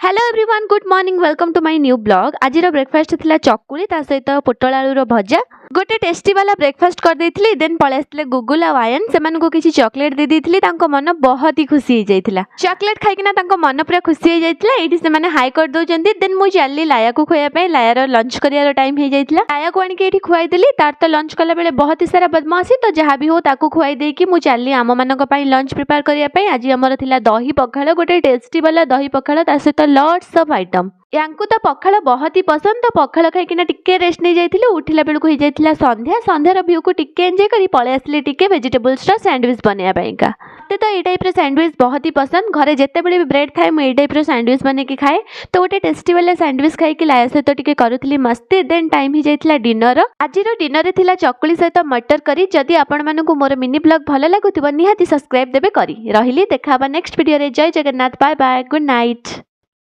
Hello everyone, good morning, welcome to my new vlog. ଆଜିର breakfast ଥିଲା ଚକୁଳି, ତା ସହିତ ପୋଟଳ ଆଳୁର ଭଜା। ଗୋଟେ ଟେଷ୍ଟି ବାଲା ବ୍ରେକଫାଷ୍ଟ କରିଦେଇଥିଲି। ଦେନ୍ ପଳେଇ ଆସିଥିଲେ ଗୁଗୁଲ ଆଉ ଆୟନ। ସେମାନଙ୍କୁ କିଛି ଚକୋଲେଟ୍ ଦେଇ ଦେଇଥିଲି। ତାଙ୍କ ମନ ବହୁତ ହି ଖୁସି ହେଇଯାଇଥିଲା। ଚକୋଲେଟ୍ ଖାଇକିନା ତାଙ୍କ ମନ ପୁରା ଖୁସି ହେଇଯାଇଥିଲା। ଏଇଠି ସେମାନେ ହାଇ କରିଦେଉଛନ୍ତି। ଦେନ୍ ମୁଁ ଚାଲିଲି ଲାୟାକୁ ଖୁଆଇବା ପାଇଁ। ଲାୟାର ଲଞ୍ଚ କରିବାର ଟାଇମ୍ ହେଇଯାଇଥିଲା। ଲାୟାକୁ ଆଣିକି ଏଇଠି ଖୁଆଇଦେଲି। ତାର ତ ଲଞ୍ଚ କଲା ବେଳେ ବହୁତ ହି ସାରା ବଦମାସି। ତ ଯାହା ବି ହଉ, ତାକୁ ଖୁଆଇ ଦେଇକି ମୁଁ ଚାଲିଲି ଆମମାନଙ୍କ ପାଇଁ ଲଞ୍ଚ ପ୍ରିପେୟାର କରିବା ପାଇଁ। ଆଜି ଆମର ଥିଲା ଦହି ପଖାଳ, ଗୋଟେ ଟେଷ୍ଟି ବାଲା ଦହି ପଖାଳ, ତା ସହିତ ଲଟ୍ସ ଅଫ୍ ଆଇଟମ୍। ୟାଙ୍କୁ ତ ପଖାଳ ବହୁତ ହି ପସନ୍ଦ। ତ ପଖାଳ ଖାଇକିନା ଟିକେ ରେଷ୍ଟ ନେଇଯାଇଥିଲୁ। ଉଠିଲା ବେଳକୁ ହେଇଯାଇଥିଲା ସନ୍ଧ୍ୟା। ସନ୍ଧ୍ୟାର ଭ୍ୟୁକୁ ଟିକେ ଏନ୍ଜୟ କରି ପଳେଇ ଆସିଲି ଟିକେ ଭେଜିଟେବୁଲ୍ସର ସ୍ୟାଣ୍ଡୱିଚ୍ ବନେଇବା ପାଇଁକା। ମୋତେ ତ ଏଇ ଟାଇପ୍ର ସ୍ୟାଣ୍ଡୱିଚ୍ ବହୁତ ହି ପସନ୍ଦ। ଘରେ ଯେତେବେଳେ ବି ବ୍ରେଡ୍ ଥାଏ, ମୁଁ ଏଇ ଟାଇପ୍ର ସ୍ୟାଣ୍ଡୱିଚ୍ ବନେଇକି ଖାଏ। ତ ଗୋଟେ ଟେଷ୍ଟି ବାଲା ସ୍ୟାଣ୍ଡୱିଚ୍ ଖାଇକି ଲାୟା ସହିତ ଟିକେ କରୁଥିଲି ମସ୍ତି। ଦେନ୍ ଟାଇମ୍ ହେଇଯାଇଥିଲା ଡିନର। ଆଜିର ଡିନରରେ ଥିଲା ଚକୁଳି ସହିତ ମଟର କରି। ଯଦି ଆପଣମାନଙ୍କୁ ମୋର ମିନି ବ୍ଲଗ୍ ଭଲ ଲାଗୁଥିବ, ନିହାତି ସବସ୍କ୍ରାଇବ୍ ଦେବେ କରି। ରହିଲି, ଦେଖା ହେବା ନେକ୍ସଟ ଭିଡ଼ିଓରେ। ଜୟ Jagannath, bye bye, good night.